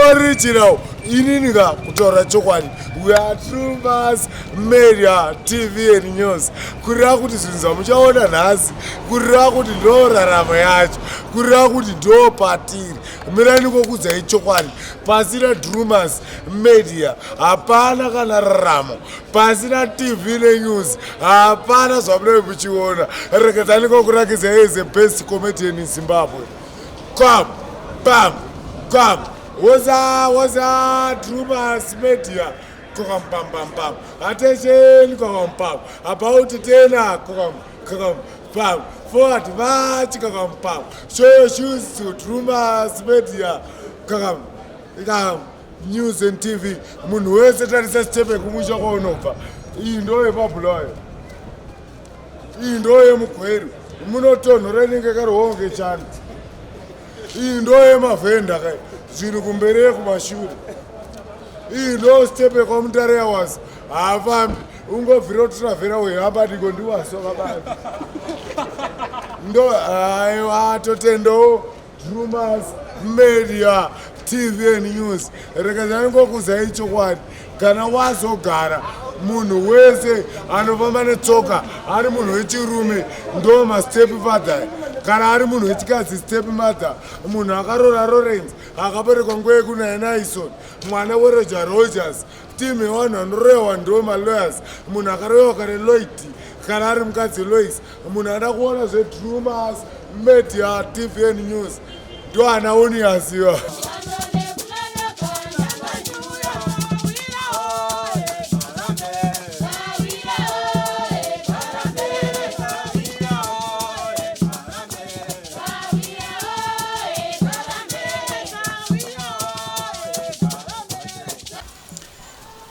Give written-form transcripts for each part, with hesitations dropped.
Original inini ka kutaura chokwadi, we are Trumas Media TV and News, kureva kuti zvinhu zvamuchaona nhasi, kureva kuti ndo raramo yacho, kureva kuti ndo patiri. Mirani kokudzai chokwadi, pasina Drumas Media hapana kana raramo, pasina TV nenews hapana zvamunenge muchiona. Rekedzani kokurakidzai is the best comedian in Zimbabwe. Come bam come, woza woza, Drumas Media, kokam pam pam pam, attention, kokam pam, about tena, kokam kokam pam, forward march, kokam pam, show your shoes to Drumas Media, kokam kokam News and TV. Munhu wese tarisa step yekumusha kwaunobva. Iyi ndo yepabulawayo, iyi ndo yemugweru, munotonhora inenge karuhonge chando. Iyi ndo yemavhenda kai, zvinhu kumberi yekumashure. Iyi ndo step yekwamutare yawazi haafambi, ungobvira utravhera wehamba diko ndiwaso kabani ndo. Aiwa, totendowo Drumas Media TV and News. Rekedzani ngokuzai chokwadi, kana wazogara, munhu wese anofamba netsoka ari munhu wechirume ndo mastep father, kana ari munhu wechikadzi step mother. Munhu akarora Lawrence, akaberekwa nguva yekunainaison, mwana weRoger Rogers, timu yevanhu vanoroyewa ndo malawyers. Munhu akaroyewa kare Lloyd, kana ari mukadzi Lois. Munhu anoda kuona zveDrumas Media TV and News ndo ana oniasiwa.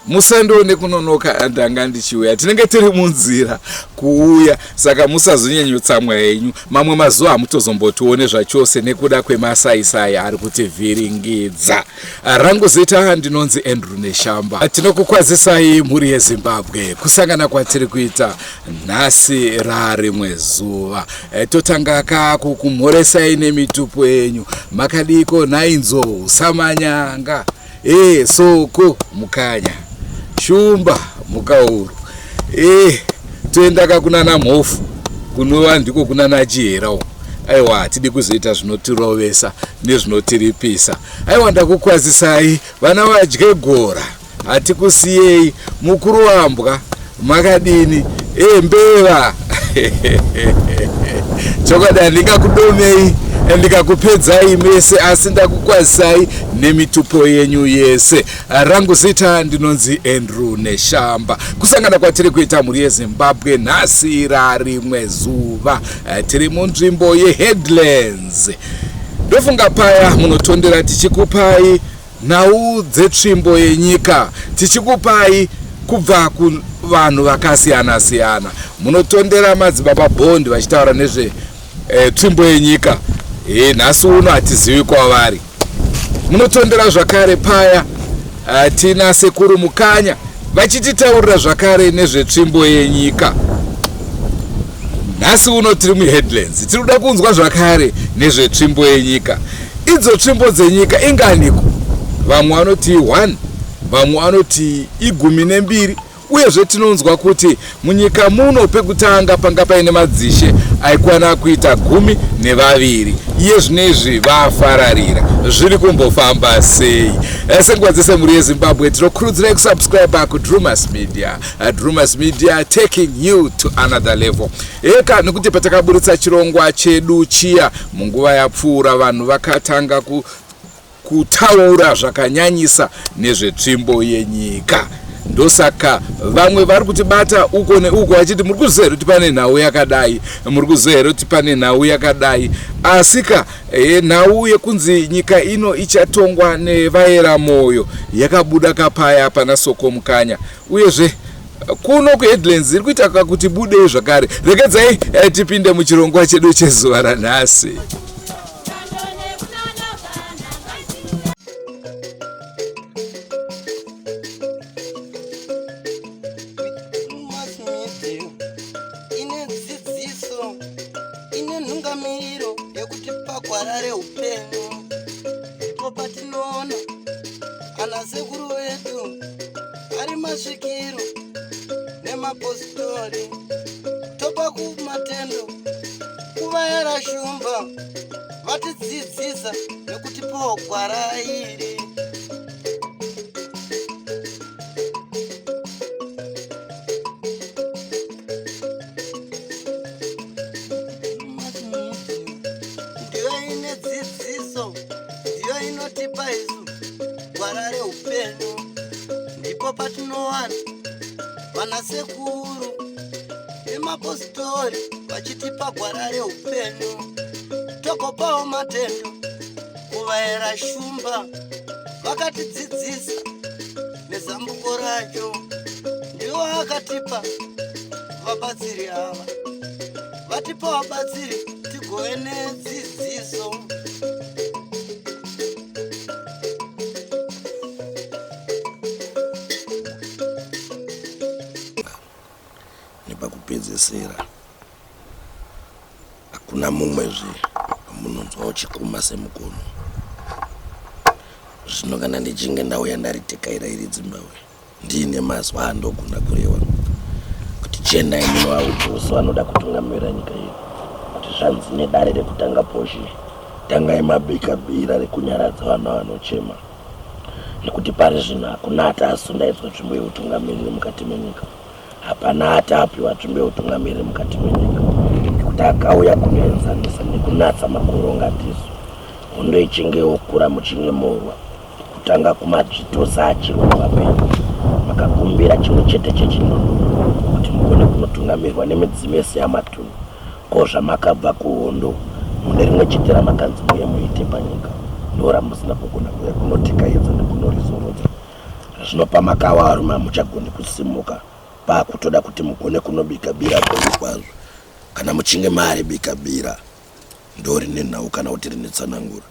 Musandione kunonoka, ndanga ndichiuya, tinenge tiri munzira kuuya, saka musazonyanyotsamwa henyu. Mamwe mazuva hamutozombotione zvachose nekuda kwemasaisai ari kutivhiringidza. Rangu zita ndinonzi Andrew Neshamba. Tinokukwazisai mhuri yeZimbabwe, kusangana kwatiri kuita nhasi rarimwe zuva. Totanga kako kumhoresai nemitupo yenyu. Makadiko nainzo samanyanga? Soko Mukanya, Shumba Mukauru. Toendaka kunana Mhofu, kunova ndiko kunana Chihera uko. Aiwa, hatidi kuzoita zvinotirovesa nezvinotiripisa. Aiwa, ndakukwazisai vana vadye gora, hatikusiyei. Mukuru wambwa, makadini? Mbeva, chokwadi handingakudomei ndikakupedzai mese, asi ndakukwazisai nemitupo yenyu yese. Rangu zita ndinonzi Andrew Neshamba. Kusangana kwatiri kuita mhuri yeZimbabwe nhasi rarimwe zuva, tiri munzvimbo yeHeadlands. Ndofunga paya munotondera tichikupai nhau dzetsvimbo yenyika, tichikupai kubva kuvanhu vakasiyana siyana. Munotondera madzibaba Bond vachitaura nezve tsvimbo yenyika. Nhasi uno hatizivi kwavari. Munotondera zvakare paya tina sekuru Mukanya vachititaurira zvakare nezvetsvimbo yenyika. Nhasi uno tiri muHeadlands, tiri kuda kunzwa zvakare nezvetsvimbo yenyika. Idzo tsvimbo dzenyika inganiko? Vamwe vanoti 1, vamwe vanoti i12. Uyezve tinonzwa kuti munyika muno pekutanga panga paine madzishe aikwana kuita 12. Iye zvinezvi vafararira, zviri kumbofamba sei? Senguva dzese, mhuri yeZimbabwe, tinokurudzirai kusubscribe kuDrumas Media. Drumas Media, taking you to another level. Eka nekuti patakaburitsa chirongwa chedu chiya munguva yapfuura, vanhu vakatanga kutaura zvakanyanyisa nezvetsvimbo yenyika. Ndosaka vamwe vari kutibata uko neuko vachiti, "Muri kuziva here kuti pane nhau yakadai? Muri kuziva here kuti pane nhau yakadai?" Asika nhau yekunzi nyika ino ichatongwa nevaera mwoyo yakabuda kapaya pana Soko Mukanya, uyezve kuno kuHeadlands iri kuita kakuti budei zvakare. Rekedzai tipinde muchirongwa chedu chezuva ranhasi. Drumas Media ine dzidziso, ine nhungamiriro yekuti pagwara reupenyu ndipo patinoona. Kumasvikiro nemapositori topa kumatendo kuvayera shumba vatidzidzisa nekutipawo gwara iri. Ndiyo ine dzidziso, ndiyo inotipa isu gwara reupenyu. Ndipo patinowana vanasekuru nemapositori vachitipa gwara reupenyu. Togopawo matendo kuvaera shumba vakatidzidzisa nezambuko racho. Ndiwo akatipa vabatsiri ava, vatipa vabatsiri tigove nedzidziso. Nepakupedzesera hakuna mumwezve wamunonzwa uchikuma semukono. Zvino kana ndichinge ndauya ndaritekaira iri dzimbahwe, ndiine mazwi andogona kureva kuti chiendai munovaudza vose vanoda kutungamira nyika ino kuti zvanzi nedare rekutanga poshe, tangai mabika bira rekunyaradza vana vanochema nekuti pari zvino hakuna ati asundaidzwa tsvimbo yeutungamiriri mukati menyika. Hapana ati apiwa tsvimbo yeutungamiriri mukati menyika nekuti akauya kunoenzanisa nekunatsa makoronga tisu. Hondo ichinge yokura muchinge morwa kutanga kumadzvitosa achirwa nevapenyu. Makakumbira chimwe chete chechindunduma kuti mugone kunotungamirwa nemidzimu yese yamatunhu. Ko zvamakabva kuhondo mune rimwe chete ramakanzi muye muite panyika ndoramusina kugona kuuya kunotikaidza nekunorizorodza. Zvino pamakawa varume hamuchagoni kusimuka pakutoda kuti mugone kunobika bira guru kwazvo. Kana muchinge maribika bira ndorine nhau kana kuti rine tsananguro.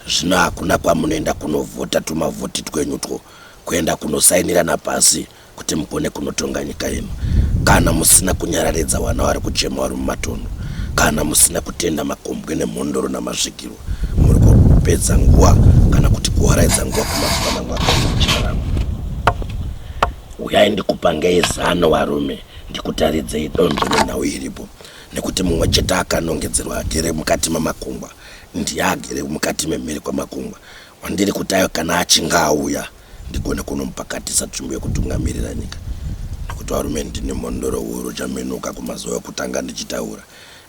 Zvino hakuna kwamunoenda kunovhota tumavhoti twenyu two kuenda kunosainirana pasi kuti mugone kunotonga nyika ino kana musina kunyararidza vana vari kuchema vari mumatunhu, kana musina kutenda makombwe nemhondoro namasvikiro, muri kupedza nguva kana kuti kuwaraidza nguva kumazuva mangwana muchirarama. Uyai ndikupangei zano varume, ndikutaridzei donzvo nenhau iripo, nekuti mumwe chete akanongedzerwa agere mukati memakungwa ndiye agere mukati memhiri kwemakungwa wandiri kuti ayo kana achinge auya ndigone kunomupakatisa tsvimbo yekutungamirira nyika nekuti varume ndini mhondoro huru chaminuka kumazuva ekutanga ndichitaura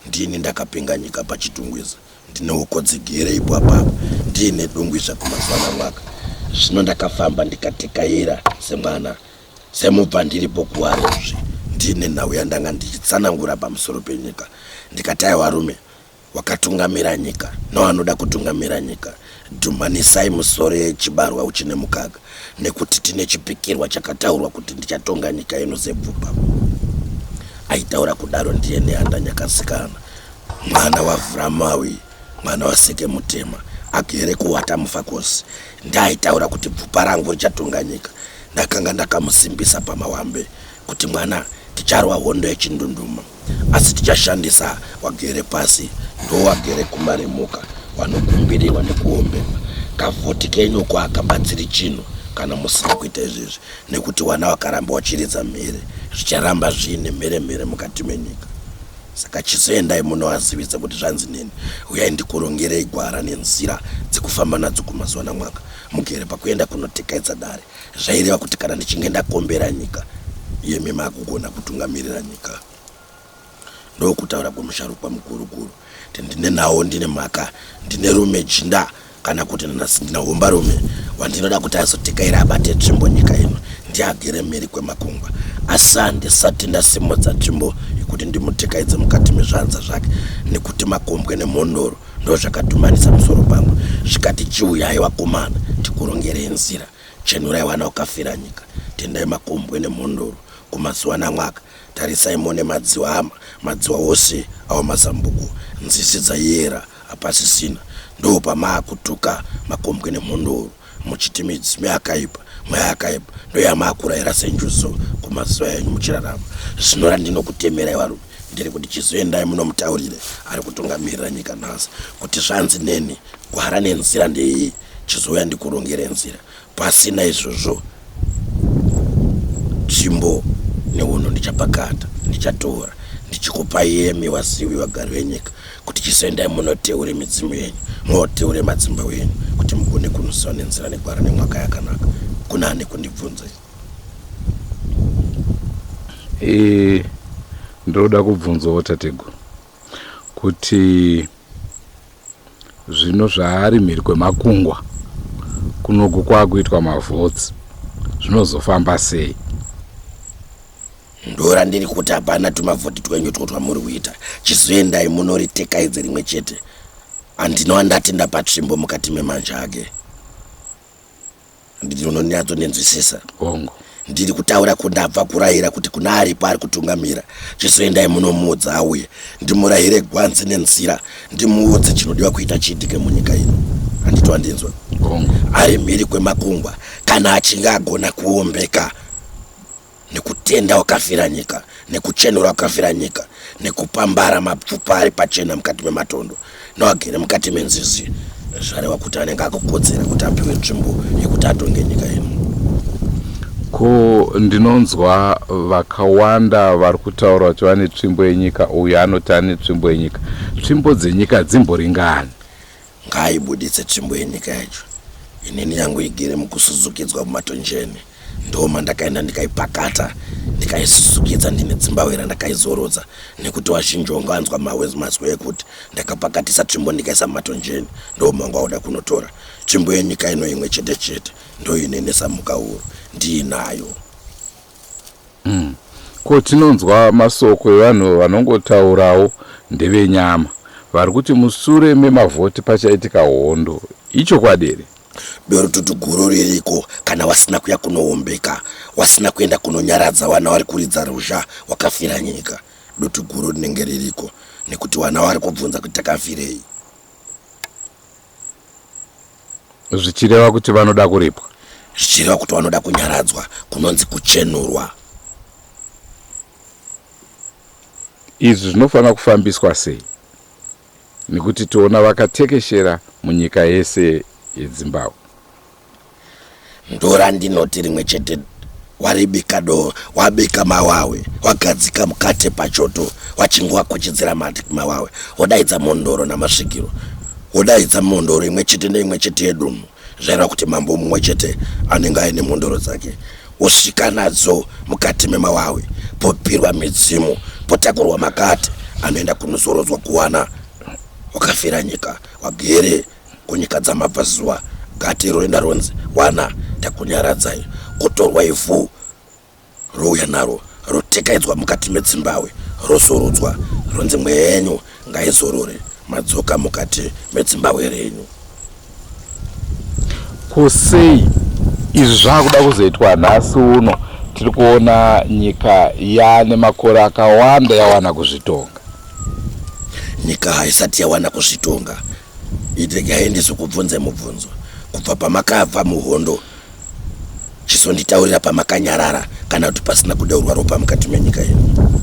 ndini ndakapinga nyika pachitungwiza ndine hoko dzigere ipo apapo ndiine dungwiza kumazuva namwaka zvino ndakafamba ndikatekaira semwana semubva ndiripo kuwarezvi ndine nhau yandanga ndichitsanangura pamusoro penyika ndikati aiwa varume Wakatungamira nyika noanoda kutungamira nyika dhumhanisai musoro yechibarwa uchine mukaka nekuti tine chipikirwa chakataurwa kuti ndichatonga nyika ino sebvupa. Aitaura kudaro ndiye Nehanda Nyakasikana mwana waVhuramawi mwana waSeke Mutema agere kuwata Mufakosi ndiaitaura kuti bvupa rangu richatonga nyika. Ndakanga ndakamusimbisa pamawambe kuti mwana ticharwa hondo yechindunduma. Asi tichashandisa wagere pasi ndowagere kumaremuka wanokumbirirwa nekuomberwa. Kavhoti kenyu uko hakabatsiri chinhu kana musina kuita izvezvi nekuti wana wakaramba wachiridza mhere zvicharamba zviine mhere mhere mukati menyika. Saka chizoendai munoazivisa kuti zvanzi neni huyai ndikurongerei gwara nenzira dzekufamba nadzo kumazuva namwaka mugere pakuenda kunotekaidza dare. Zvaireva kuti kana ndichinge ndakombera nyika, iyemi makugona kutungamirira nyika. Ndokutaura kwemusharukwa mukurukuru kuti ndine nhau, ndine mhaka, ndine rume jinda kana kuti ndina hombarume wandinoda kuti azotekaira abate tsvimbo nyika ino ndiye agere mhiri kwemakungwa. Asi handisati ndasimudza tsvimbo yekuti ndimutekaidze mukati mezvanza zvake nekuti makombwe nemhondoro ndozvakadhumanisa musoro pangu zvikati chiuyai vakomana tikurongerei nzira. Chenurai wana wakafira nyika, tendai makombwe nemhondoro kumazuva namwaka, tarisai muone madziwa ama madziwa ose awa mazambuko, nzizi dzaiera hapasisina, ndoo pamaakutuka makombwe nemhondoro muchiti midzimu yakaipa, mweya yakaipa ndoyamaakuraira senjuzu kumazuva enyu muchirarama. Zvino randinokutemerai varume ndiri kuti chizoendai munomutaurire ari kutungamirira nyika nhasi kuti zvanzi neni gwara nenzira ndeiyi. Chizouya ndikurongere nzira. Pasina izvozvo Tsvimbo nehondo ndichapakata, ndichatora, ndichikupai iyemi vazivi vagari venyika, kuti chizoendai munoteure midzimu yenyu, moteure madzimba wenyu, kuti mugone kunusiwa nenzira negwara nemwaka yakanaka. Kuna ani kundibvunza? E, ndinoda kubvunzawo tateguru kuti Zvino zvaari mhiri kwemakungwa kunoku kwakuitwa mavotes zvinozofamba sei? Ndorandiri kuti hapana tumavhoti twenyu utwo twamuri kuita. Chizoendai munoritekaidze rimwe chete. Handina wandati ndapa tsvimbo mukati memanja ake. Handiti unonyatsondinzwisisa? Hongu. Ndiri kutaura kundabva kurayira kuti kuna aripo ari kutungamira. Chizoendai munomuudza auye. Ndimurayire gwanzi nenzira. Ndimuudze chinodiwa kuita chiitike munyika ino. Handiti wandinzwa? Hongu. Ari mhiri kwemakungwa kana achinge agona kuombeka nekutenda wakafira nyika, nekuchenura wakafira nyika, nekupambara mapfupa ari pachena mukati mematondo noagere mukati menzizi, zvareva kuti anenge akakodzera kuti apiwe nzvimbo yekuti atonge nyika ino. Ko ndinonzwa vakawanda vari kutaura kuti vane tsvimbo yenyika, uyu anoti ane tsvimbo yenyika. Tsvimbo dzenyika dzimboringani? Ngaaibuditse tsvimbo yenyika yacho. Inini yangu igere mukusuzukidzwa mumatonjeni. Ndomandakaenda ndikaipakata ndikaisuzukidza ndine dzimbahwe randakaizorodza nekuti vazhinji wanga vanzwa mazwi ekuti ndakapakatisa tsvimbo ndikaisa mumatonjeni ndomanga wauda kunotora tsvimbo yenyika ino imwe chete chete ndoinenesa mhuka huru ndiinayo. Ko tinonzwa masoko evanhu vanongotaurawo ndevenyama vari kuti musure memavhoti pachaitika hondo. Ichokwadi here? Berututu guru ririko kana wasina kuya kunoombeka, wasina kuenda kunonyaradza wana wari kuridza ruzha wakafira nyika. Dutu guru rinenge ririko nekuti wana wari kubvunza kuti takafirei. Zvichireva kuti vanoda kuripwa. Zvichireva kuti vanoda kunyaradzwa kunonzi kuchenurwa. Izvi zvinofanira kufambiswa sei? Nekuti toona vakatekeshera munyika yese yeDzimbabwe. Ndorandinoti rimwe chete waribika do wabika mawawe wagadzika mukate pachoto wachinge wakuchidzira mawawe wodaidza mhondoro namasvikiro wodaidza mhondoro imwe chete neimwe chete yedunhu zvaireva kuti mambo mumwe chete anenge aine mhondoro dzake wosvika nadzo mukati memawawe popirwa midzimu potakurwa makate anoenda kunozorodzwa kuwana wakafira nyika wagere kunyika dzamabvazuva gate roenda ronzi wana takunyaradzai kutorwa ivhu rouya naro rotekaidzwa mukati medzimbahwe rosorodzwa ronzi mweya yenyu ngaizorore madzoka mukati medzimbahwe renyu. Ko sei izvi zvakuda kuzoitwa nhasi uno tiri kuona nyika yaane makore akawanda yawana kuzvitonga? Nyika haisati yawana kuzvitonga. Regai ndizokubvunze mubvunzo. Kubva pamakabva muhondo chizonditaurira pamakanyarara kana kuti pasina kudeurwa ropa mukati menyika ino.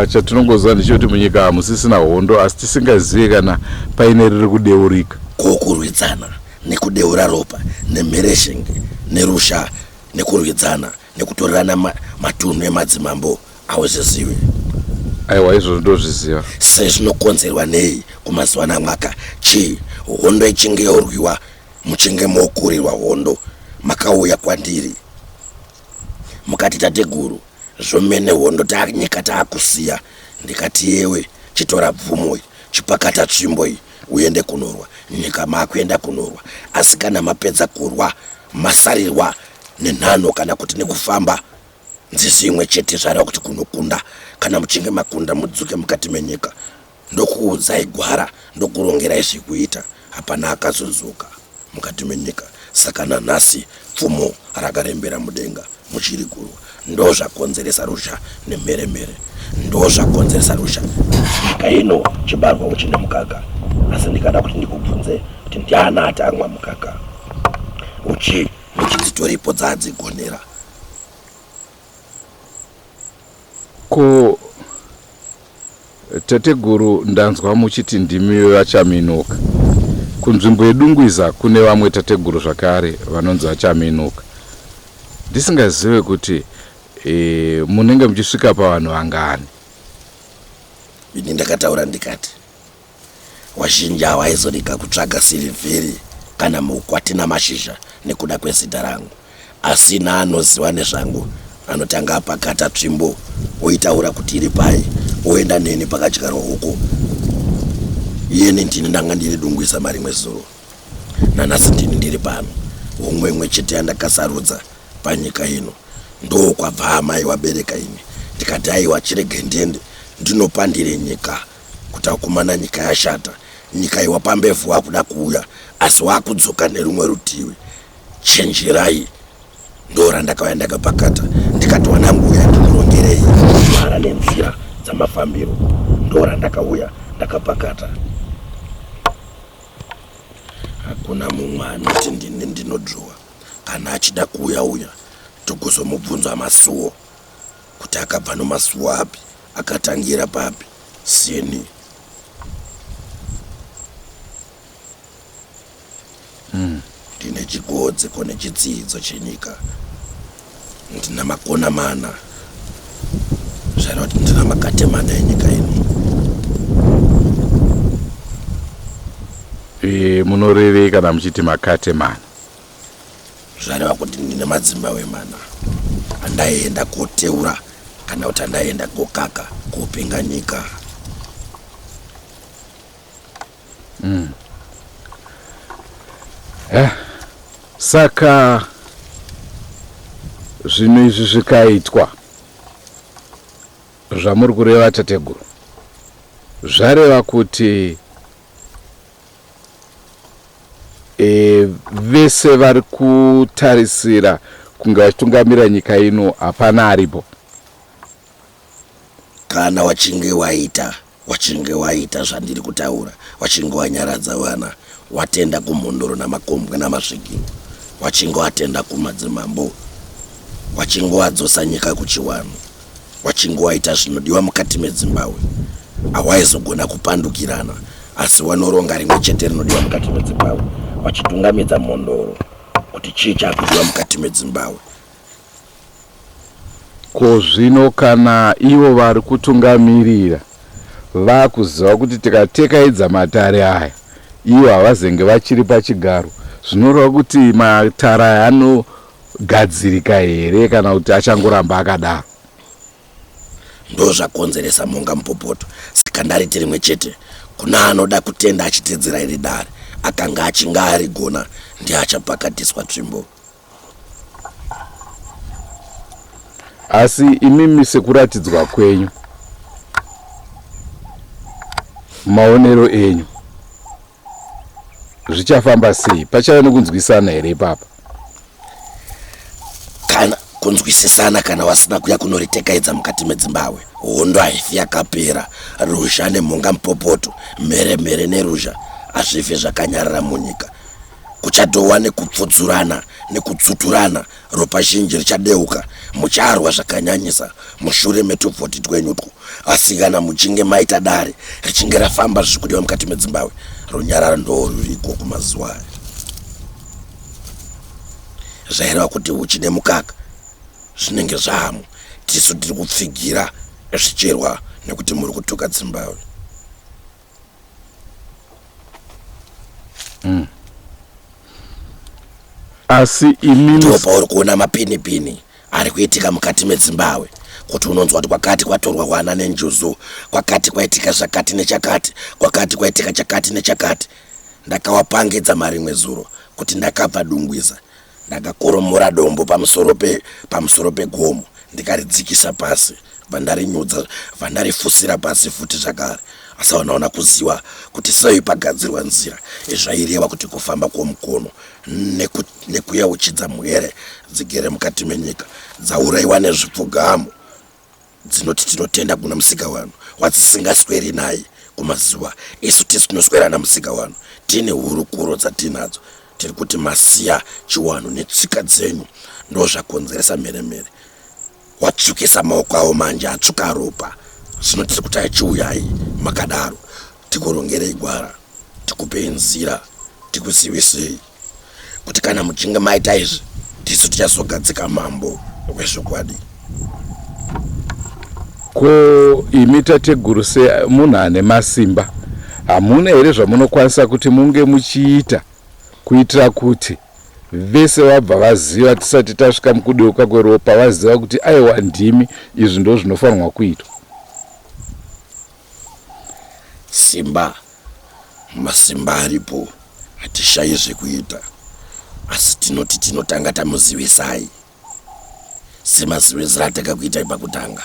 Chatinongoziva ndechekuti munyika hamusisina hondo asi tisingazive kana paine riri kudeurika. Ko kurwidzana nekudeura ropa nemhereshenge nerusha nekurwidzana nekutorerana matunhu emadzimambo hauzvizive? Aiwa izvozvo ndozviziva. Sezvinokonzerwa nei kumazuva namwaka chii hondo ichinge yorwiwa muchinge mokurirwa hondo makauya kwandiri mukati tateguru zvomene hondo tanyika taakusiya ndikati yewe chitora bvumo iyi chipakata tsvimbo iyi uende kunorwa nyika maakuenda kunorwa asi kana mapedza kurwa masarirwa nenhano kana kuti nekufamba nzizi imwe chete zvareva kuti kunokunda kana muchinge makunda mudzuke mukati menyika ndokuudzai gwara ndokurongerai zvekuita hapana akazodzoka mukati menyika saka nanhasi pfumo rakarembera mudenga muchiri kurwa ndozvakonzeresa ruzha nemheremhere ndozvakonzeresa ruzha nyika ino chibarwa uchine mukaka asi ndikada kuti ndikubvunze kuti ndiani ati amwa mukaka uchi uchi dzitoripo dzadzigonera Ko tateguru ndanzwa muchiti ndimi vachaminuka. Kunzvimbo yeDungwiza kune vamwe tateguru zvakare vanonzi vachaminuka. Ndisingazive kuti e, munenge muchisvika pavanhu vangani. Ini ndakataura ndikati wazhinji hawaizorega kutsvaga sirivheri kana mukwati namashizha nekuda kwezita rangu. Asina anoziva nezvangu anotanga apakata tsvimbo oitaura kuti iri pai oenda neni pakadyarwa huku. Iyeni ndini ndanga ndiri dungwisa marimwe zuro. Nanhasi ndini ndiri pano. Homwe imwe chete yandakasarudza panyika ino. Ndokwabva amai wabereka ini. Ndikati aiwa chirege ndiende ndinopandire nyika kuti akomana nyika yashata. Nyika iwa pambevhu wakuda kuuya asi wakudzoka nerumwe rutivi. Chenjerai ndorandakauya ndakapakata ndikati wanangu uya ndikurongerei gwara nenzira dzamafambiro ndorandakauya ndakapakata. Hakuna mumwe anoti ndini ndinodzvowa kana achida kuuya uya togozomubvunza masuwo kuti akabva nomasuwo api akatangira papi seni. Ndine chigodzeko nechitsidzo chenyika. Ndina makona mana. Zvaireva kuti ndina makate mana enyika ino. E, munorevei kana muchiti makate mana? Zvareva kuti ndine madzimbahwe mana andaienda koteura kana kuti andaienda kokaka kopinga nyika. Eh, saka zvinhu izvi zvikaitwa zvamuri kureva tateguru zvareva kuti e, vese vari kutarisira kunge vachitungamira nyika ino hapana aripo. Kana wachinge waita Wachinge waita zvandiri kutaura, wachinge wanyaradza vana, watenda kumhondoro namakombwe namasvikiro, wachinge watenda kumadzimambo, wachinge wadzosa nyika kuchiwanhu, wachinge waita zvinodiwa mukati medzimbahwe, hawaizogona kupandukirana, asi wanoronga rimwe chete rinodiwa mukati medzimbahwe, wachitungamidza mhondoro kuti chii chakudiwa mukati medzimbahwe. Ko zvino kana ivo vari kutungamirira vakuziva kuti tikatekaidza matare aya ivo havazenge vachiri pachigaro, zvinoreva kuti matare aya anogadzirika here kana kuti achangoramba akadaro? Ndozvakonzeresa mhonga mupopoto. Saka ndariti rimwe chete kuna anoda kutenda achitedzera iri dare akanga achinge arigona ndiye achapakatiswa tsvimbo. Asi imimi sekuratidzwa kwenyu, maonero enyu, zvichafamba sei? Pachave nekunzwisana here ipapa? Kana kunzwisisana kana wasina kuya kunoritekaidza mukati medzimbahwe, hondo haifi yakapera. Ruzha nemhonga mupopoto, mhere mhere neruzha hazvifi zvakanyarara munyika. Kuchadhowa nekupfudzurana nekutsuturana, ropa zhinji richadeuka, mucharwa zvakanyanyisa mushure metupfuti twenyu utwu. Asi kana muchinge maita dare richinge rafamba zviri kudiwa mukati medzimbahwe, runyararo ndoruriko kumazuva aya. Zvaireva kuti huchi nemukaka zvinenge zvamo, tisu tiri kupfigira zvicherwa nekuti muri kutuka dzimbahwe. Asi imimi Ndipo pauri kuona mapinipini ari kuitika mukati medzimbahwe kuti unonzwa kuti kwakati kwatorwa hwana nenjuzu, kwakati kwaitika zvakati nechakati, kwakati kwaitika chakati nechakati. Ndakawapangidza marimwe zuro kuti ndakabva Dungwiza Ndakakoromora dombo pamusoro pe pamusoro pegomo ndikaridzikisa pasi bvandarinyudza bvandarifusira pasi futi zvakare asi havanaona kuziva kuti sei pagadzirwa nzira zvaireva kuti kufamba kwomukono neku, nekuyeuchidza mhwere dzigere mukati menyika dzauraiwa nezvipfugamo dzinoti tinotenda kuna Musikavanhu wadzisingasweri naye kumazuva isu tisu tinoswera naMusikavanhu tine hurukuro dzatinadzo tiri kuti masiya chiwanhu netsika dzenyu ndozvakonzeresa mheremhere watsvukisa maoko avo manje atsvuka ropa zvino tiri kuti achiuyai makadaro tikurongerei gwara tikupei nzira tikuzivisei kuti kana muchinge maita izvi. Tisu tichazogadzika mambo wezvokwadi. Ko imi tateguru semunhu ane masimba hamuna here zvamunokwanisa kuti munge muchiita kuitira kuti vese vabva vaziva tisati tasvika mukudeuka kweropa vaziva kuti aiwa ndimi izvi ndo zvinofanirwa kuitwa? Simba masimba aripo hatishayi zvekuita asi tinoti tinotanga tamuzivisai semazivisiro atakakuitai pakutanga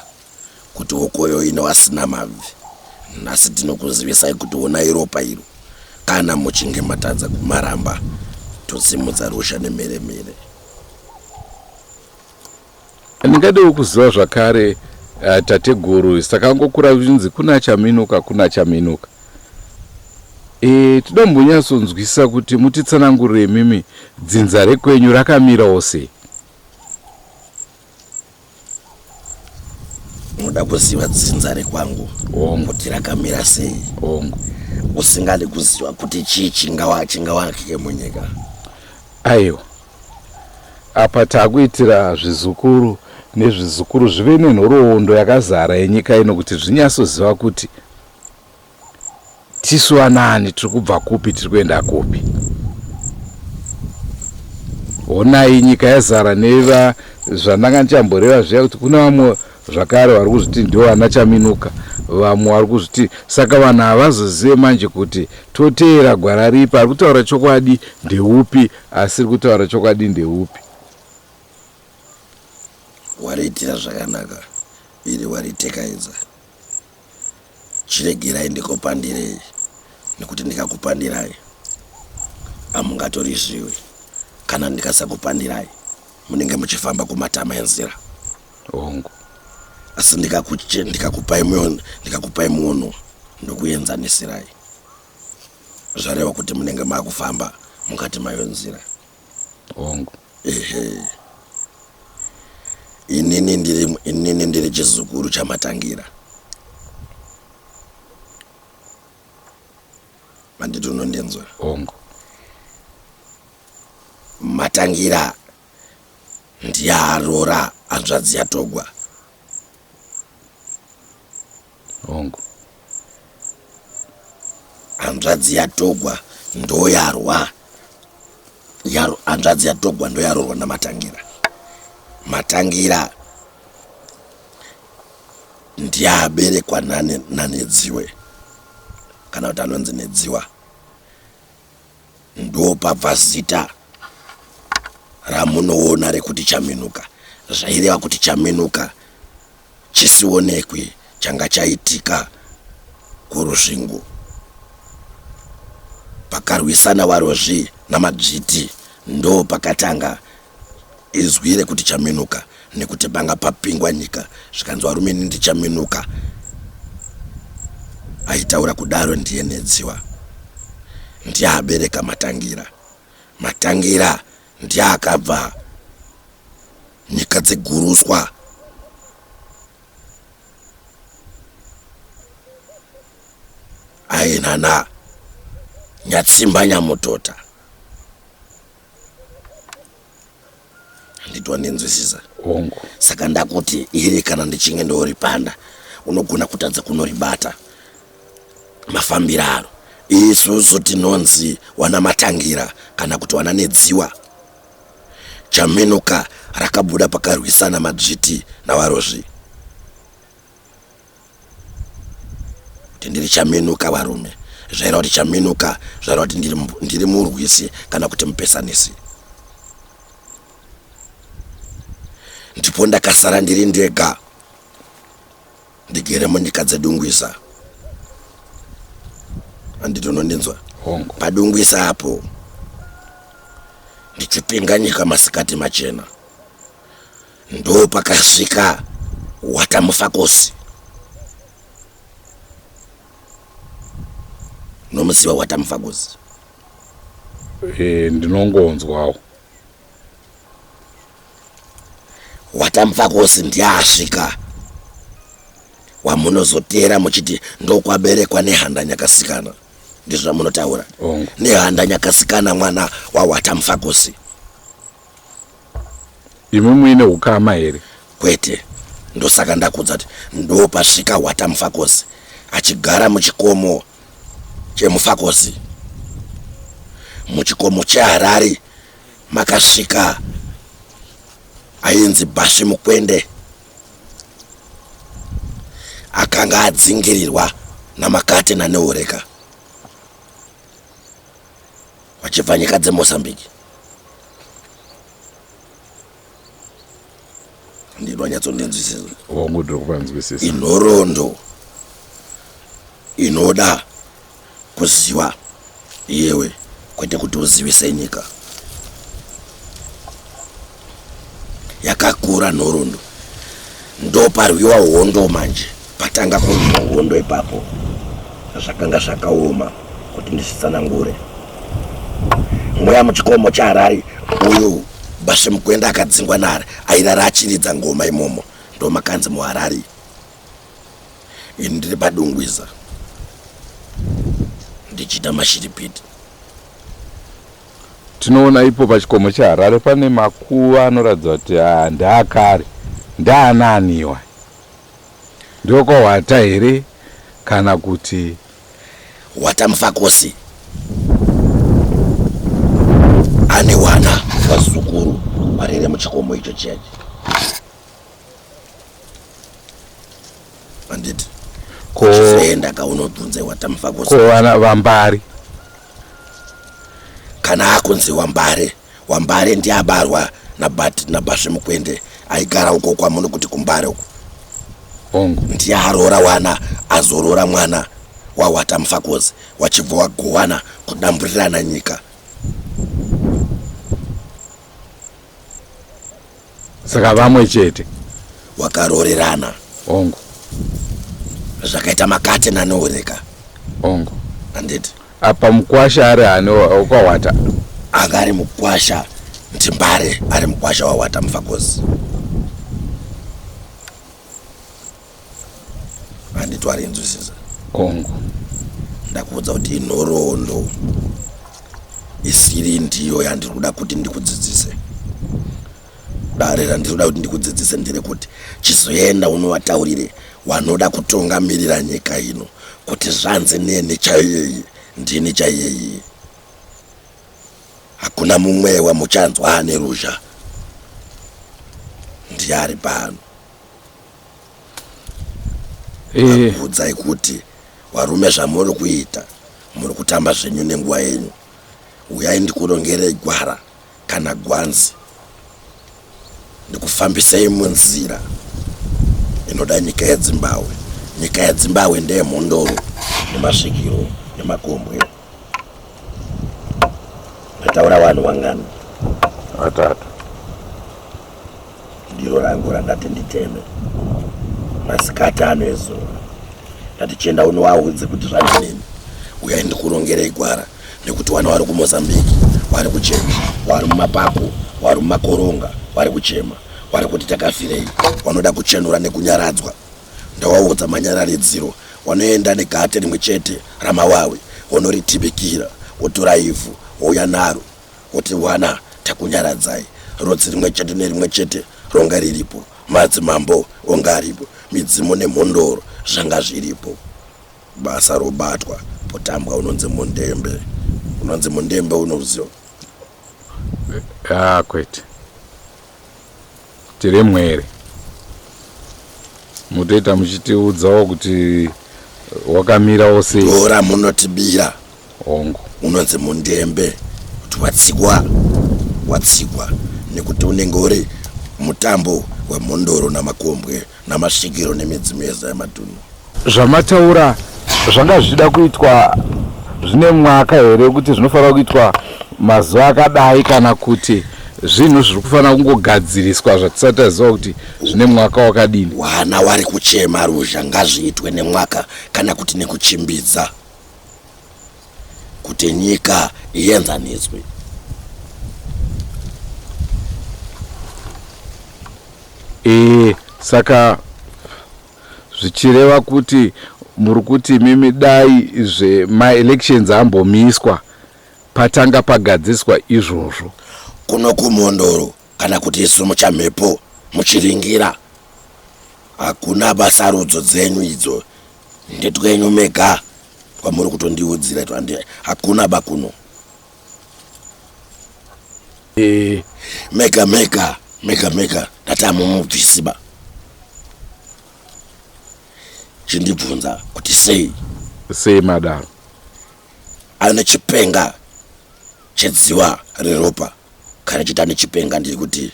kuti hokoyo ino asina mabvi nhasi tinokuzivisai kuti honai ropa iro kana muchinge matadza kumaramba tosimudza ruzha nemheremhere. Ndingadewo kuziva zvakare uh, tateguru takangokura kuchinzi kuna chaminuka kuna chaminuka e, toda mbonyatsonzwisisa kuti mutitsanangurire imimi dzinza rekwenyu rakamirawo sei. Unoda kuziva dzinza rekwangu kuti rakamira sei? Hongu. Usingadi kuziva kuti chii chingawa chingawakike munyika? Aiwa. Apa takuitira zvizukuru nezvizukuru zvive nenhoroondo yakazara yenyika ino kuti zvinyatsoziva kuti tisu vanaani, tiri kubva kupi, tiri kuenda kupi. Honai nyika yazara neva zvandanga ndichamboreva zviya kuti kuna vamwe zvakare vari kuzviti ndivo vana Chaminuka, vamwe vari kuzviti saka vanhu havazozive manje kuti toteera gwara ripi, ari kutaura chokwadi ndeupi, asiri kutaura chokwadi ndeupi. Wariitira zvakanaka iri waritekaidza. Chiregerai ndikupandirei nekuti ndikakupandirai hamungatori zviwi. Kana ndikasakupandirai munenge muchifamba kumatama enzira. Hongu. Asi ndikakupai ndikakupai muono ndokuenzanisirai, zvareva kuti munenge makufamba mukati mayo nzira. Hongu. Ehe. Inini ndiri chizukuru chaMatangira. Manditi unondinzwa? Hongu. Matangira ndiye aroora hanzvadzi yaTogwa. Hongu. Hanzvadzi yaTogwa ndoyarwa hanzvadzi yaTogwa ndoyaroorwa naMatangira. Matangira ndiye aberekwa naNedziwe kana kuti anonzi Nedziwa. Ndopabva zita ramunoona rekuti Chaminuka. Zvaireva kuti Chaminuka chisionekwi changa chaitika kuRusvingo pakarwisana Varozvi naMadzviti ndopakatanga izwi rekuti Chaminuka nekuti panga papingwa nyika zvikanzi varume ini ndichaminuka. Aitaura kudaro ndiye Nedziwa ndiye abereka Matangira. Matangira ndiye akabva nyika dzeguruswa. Ainana Nyatsimba Nyamutota. Handiti wandinzwisisa? Hongu. Saka ndakuti iri kana ndichinge ndoripanda unogona kutadza kunoribata mafambiro aro. Isusu tinonzi wana Matangira kana kuti wana Nedziwa. Chaminuka rakabuda pakarwisana Madzviti naVarozvi. Kuti ndiri Chaminuka varume zvaireva kuti Chaminuka zvaireva kuti ndiri murwisi kana kuti mupesanisi. Ndipo ndakasara ndiri ndega ndigere munyika dzedungwisa. Handiti unondinzwa? Hongu. Padungwisa apo ndichipinga nyika masikati machena ndo pakasvika Watamufakosi. Unomuziva Watamufakosi? E, ndinongonzwawo. Watamufakosi ndiye asvika wamunozoteera muchiti ndokwaberekwa Nehanda Nyakasikana. Ndizvo zvamunotaura? Hongu. Nehanda Nyakasikana mwana waWatamufakosi. Imi muine ukama here? Kwete, ndosaka ndakudza kuti ndopasvika Hwata Mufakosi achigara muchikomo cheMufakosi. Muchikomo cheHarare makasvika ainzi Basvi Mukwende akanga adzingirirwa naMakate naNehoreka vachibva nyika dzeMozambique. Ndinonyatsondinzwisisa. Hongu, ndiri kupanzwisisa. Inhoroondo inoda kuziva iyewe, kwete kuti uzivise nyika. Yakakura nhoroondo. Ndoparwiwa hondo manje, patanga kurwiwa hondo ipapo. Zvakanga zvakaoma kuti ndizvitsanangure. Mweya muchikomo chaHarare uyu Bashe Mukwenda akadzingwa naHarare, airara achiridza ngoma imomo, ndomakanzi muHarare. Ini ndiri paDungwiza ndichiita mashiripiti. Tinoona ipo pachikomo cheHarare pane makuva anoratidza kuti ah, ndeakare. Ndeanaaniwa? NdeokwaHwata here kana kuti? Hwata Mufakosi ane wana vazukuru varere muchikomo icho chiya. Handiti? Ko Chizoenda ka unobvunze Hwata Mufakosi. Ko vana vaMbare? Kana akunzi Wambare, Wambare ndiye abarwa naBat naBashe Mukwende aigara uko kwamuri kuti kuMbare uko. Hongu. Ndiye aroora wana azoroora mwana waHwata Mufakosi wachibva wagowana kudamburirana nyika. Saka vamwe chete. Wakaroorerana. Hongu. Zvakaita Makate naNooreka. Hongu. Handiti? Apa mukwasha ari ani wekwaHwata? Anga ari mukwasha ndiMbare ari mukwasha waHwata Mufakosi. Handiti warinzwisisa? Hongu. Ndakuudza kuti inhoroondo isiri ndiyo yandiri kuda kuti ndikudzidzise. Dare randiri kuda kuti ndikudzidzise nderekuti chizoenda unovataurire wanoda kutungamirira nyika ino kuti zvanzi neni chaiyeye ndini chaiyeye. Hakuna mumwe wamuchanzwa ane ruzha ndiye ari pano. Akuudzai kuti varume zvamuri kuita muri kutamba zvenyu nenguva yenyu. Uyai ndikurongerei gwara kana gwanzi ndikufambisei munzira inoda nyika yeDzimbahwe. Nyika yeDzimbahwe ndeyemhondoro nemasvikiro nemakombwe. Ndataura vanhu vangani? Vatatu. Ndiro rangu randati nditeme masikati ano ezuva. Ndati chienda unovaudze kuti zvanzi neni. Uyai ndikurongerei gwara nekuti wana wari kuMozambique wari kuchema, wari mumapako, wari mumakoronga wari kuchema, wari kuti takafirei, wanoda kuchenura nekunyaradzwa. Ndawaudza manyararidziro, wanoenda negate rimwe chete ramawawi, wonoritibikira, wotora ivhu wouya naro, woti wana takunyaradzai. Rudzi rimwe chete nerimwe chete ronga riripo, madzimambo onga aripo, midzimu nemhondoro zvanga zviripo. Basa robatwa potambwa unonzi mundembe. Unonzi mundembe unouziva? Ah, kwete. Tiri mwere. Mutoita muchitiudzawo kuti wakamirawo sei. Dora munotibira. Hongu. Unonzi mundembe kuti watsikwa watsikwa nekuti unenge uri mutambo wemhondoro namakombwe namasvikiro nemidzimu yese yematunhu. Zvamataura zvanga zvichida kuitwa zvine mwaka here kuti zvinofanira kuitwa mazuva akadai kana kuti zvinhu zviri kufanira kungogadziriswa zvatisati taziva kuti zvine mwaka wakadini? Wana wari kuchema ruzha ngazviitwe nemwaka kana kuti nekuchimbidza kuti nyika ienzaniswe. E, saka zvichireva kuti muri kuti imimi dai zvemaelections ambomiswa patanga pagadziswa izvozvo. Kuno kumhondoro. Kana kuti isu muchamhepo muchiringira. Hakuna basarudzo dzenyu idzo ndetwenyu mega twamuri kutondiudzira twandi hakuna bakuno. Eh. Mega mega mega mega ndati hamumubvisi ba. Chindibvunza kuti sei? Sei madaro? Ane chipenga chedziwa reropa kana chiti ane chipenga ndiri kuti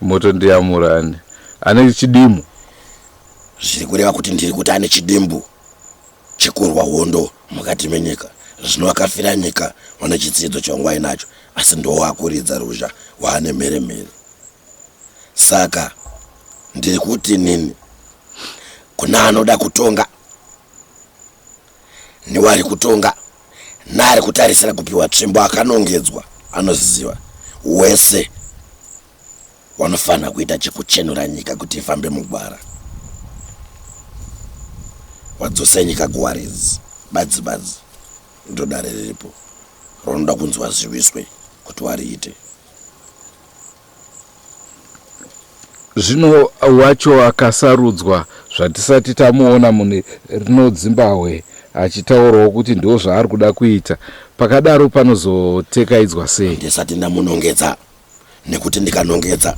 Motondiyamura ani ane chidimbu. Zviri kureva kuti ndiri kuti ane chidimbu chekurwa hondo mukati menyika. Zvino vakafira nyika vane chitsidzo chavangu ainacho asi ndowakuridza ruzha waane mhere mhere. Saka ndiri kuti nini kuna anoda kutonga newari kutonga naari kutarisira kupiwa tsvimbo akanongedzwa anoziva wese wanofanira kuita chekuchenura nyika kuti ifambe mugwara wadzose nyika kuwaridzi badzi badzi ndodare riripo raunoda kunzi waziviswe kuti wariite. Zvino wacho akasarudzwa zvatisati tamuona mune rino dzimbahwe achitaurawo kuti ndozvaari kuda kuita. Pakadaro panozotekaidzwa sei? Ndisati ndamunongedza nekuti ndikanongedza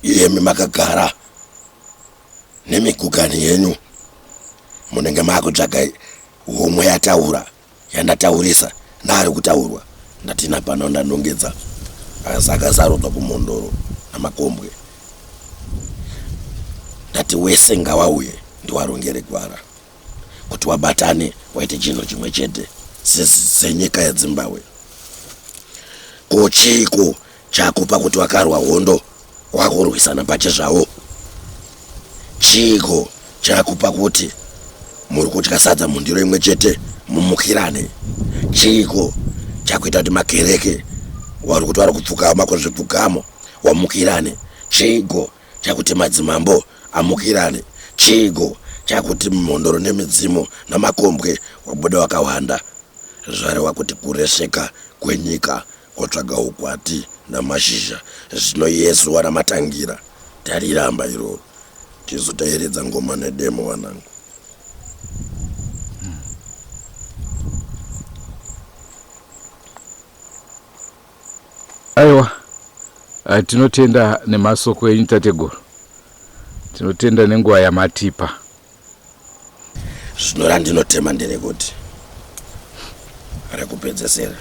iyemi makagara nemigugani yenyu munenge makutsvaga homwe yataura yandataurisa naari kutaurwa ndatina pano ndanongedza asi akasarudzwa kumhondoro namakombwe ndati wese ngawauye ndiwarongere gwara kuti wabatane waite chinhu chimwe chete senyika yedzimbabwe ko chiiko chakupa kuti wakarwa hondo wakurwisana pachezvavo chiiko chakupa kuti muri kudya sadza mundiro imwe chete mumukirane chiiko chakuita kuti makereke wari kuti wari kupfugama kuzvipfugamo wamukirane chiiko chakuti madzimambo amukirane chiiko chakuti mhondoro nemidzimu namakombwe wabuda wakawanda Zvareva kuti kuresveka kwenyika kwotsvaga ukwati namashizha zvino iye zuva ramatangira tariramba iroro tisu tairidza ngoma nedemo vanangu. Aiwa tinotenda nemasoko enyu tateguru. Tinotenda nenguva yamatipa. Zvino randinotema nderekuti rekupedzesera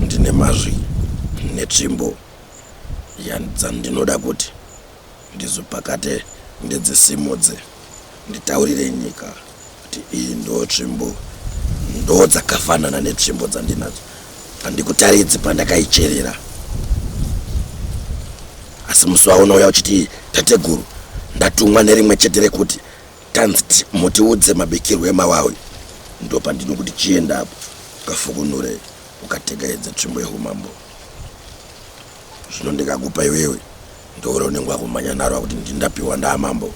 ndine mazwi netsvimbo dzandinoda kuti ndizopakate ndidzisimudze nditaurire nyika kuti iyi ndo tsvimbo ndo dzakafanana netsvimbo dzandinadzo handikutaridzi pandakaicherera asi musi waunouya uchiti tateguru ndatumwa nerimwe chete rekuti Tanzi mutiudze mabikirwo emawawi ndopandinokuti chienda apo ukafukunure ukategaidze tsvimbo yehumambo. Zvino ndikakupa iwewe ndoure unenge wakumhanya naro akuti ndindapiwa ndaamambo.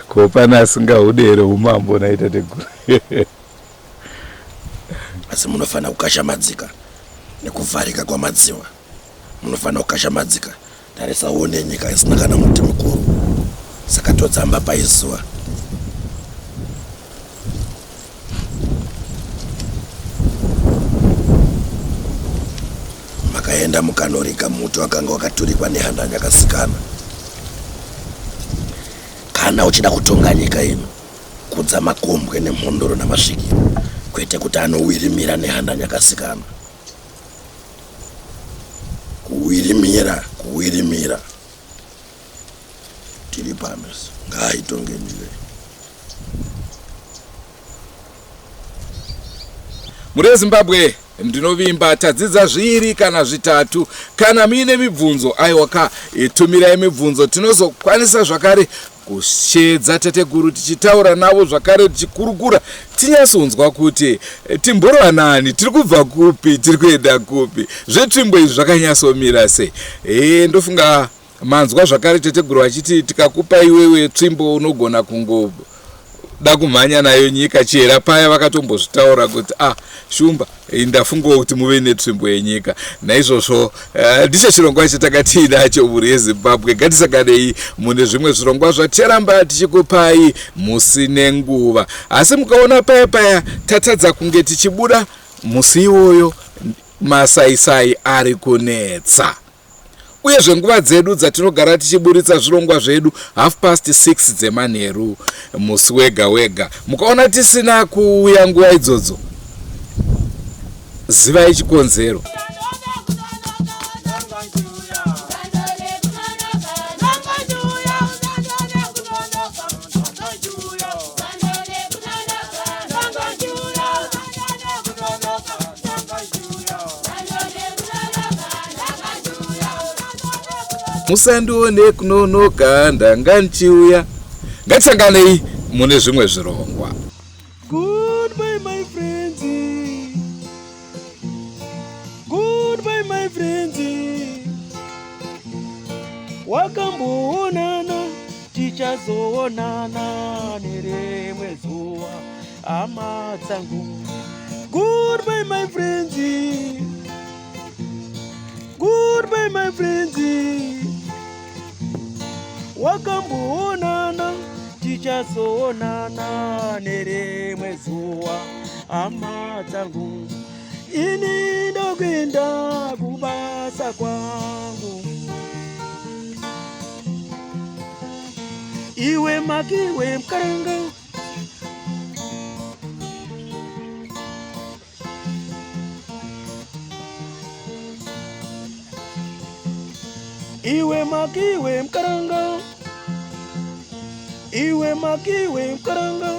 Ko pane asingahude here umambo nhai tateguru? Asi munofanira kukashamadzika nekuvharika kwamadziwa. Munofanira kukashamadzika Tarisa uone nyika isina kana muti mukuru saka todzamba paizuva. Makaenda mukanorika muti wakanga wakaturikwa nehanda nyakasikana. Kana uchida kutonga nyika ino, kudza makombwe nemhondoro namasvikiro, kwete kuti anowirimira nehanda nyakasikana. Kuwirimira, kuwirimira. Tiri pano isu. Ngaitonge nyika iyi. Mhuri yeZimbabwe ndinovimba tadzidza zviiri kana zvitatu. Kana muine mibvunzo aiwa ka tumirai mibvunzo tinozokwanisa zvakare kusheedza tateguru tichitaura navo zvakare tichikurukura tinyatsonzwa kuti eh, timborwanani tiri kubva kupi tiri kuenda kupi zvetsvimbo izvi zvakanyatsomira sei e, ndofunga manzwa zvakare teteguru vachiti tikakupa iwewe tsvimbo unogona kungo Da kumhanya nayo nyika chihera paya vakatombozvitaura kuti ah Shumba ndafungawo kuti muve netsvimbo yenyika. Naizvozvo ndicho chirongwa chatakatiinacho mhuri yeZimbabwe. Ngatisanganei mune zvimwe zvirongwa zvaticharamba tichikupai musi nenguva. Asi mukaona paya paya tatadza kunge tichibuda musi iwoyo masaisai ari kunetsa. Uyezve nguva dzedu dzatinogara tichiburitsa zvirongwa zvedu half past 6 dzemanheru musi wega wega. Mukaona tisina kuuya nguva idzodzo zivai chikonzero. Musandione kunonoka ndanga ndichiuya. Ngatisanganei mune zvimwe zvirongwa. Goodbye my friends. Goodbye my friends. Wakamboonana tichazoonana nerimwe zuva hama dzangu. Goodbye my friends. Goodbye my friends. Wakamboonana tichazoonana nerimwe zuva hama dzangu. Ini ndokuenda kubasa kwangu. Iwe makiwe mkaranga. Iwe makiwe mkaranga. Iwe makiwe mkaranga.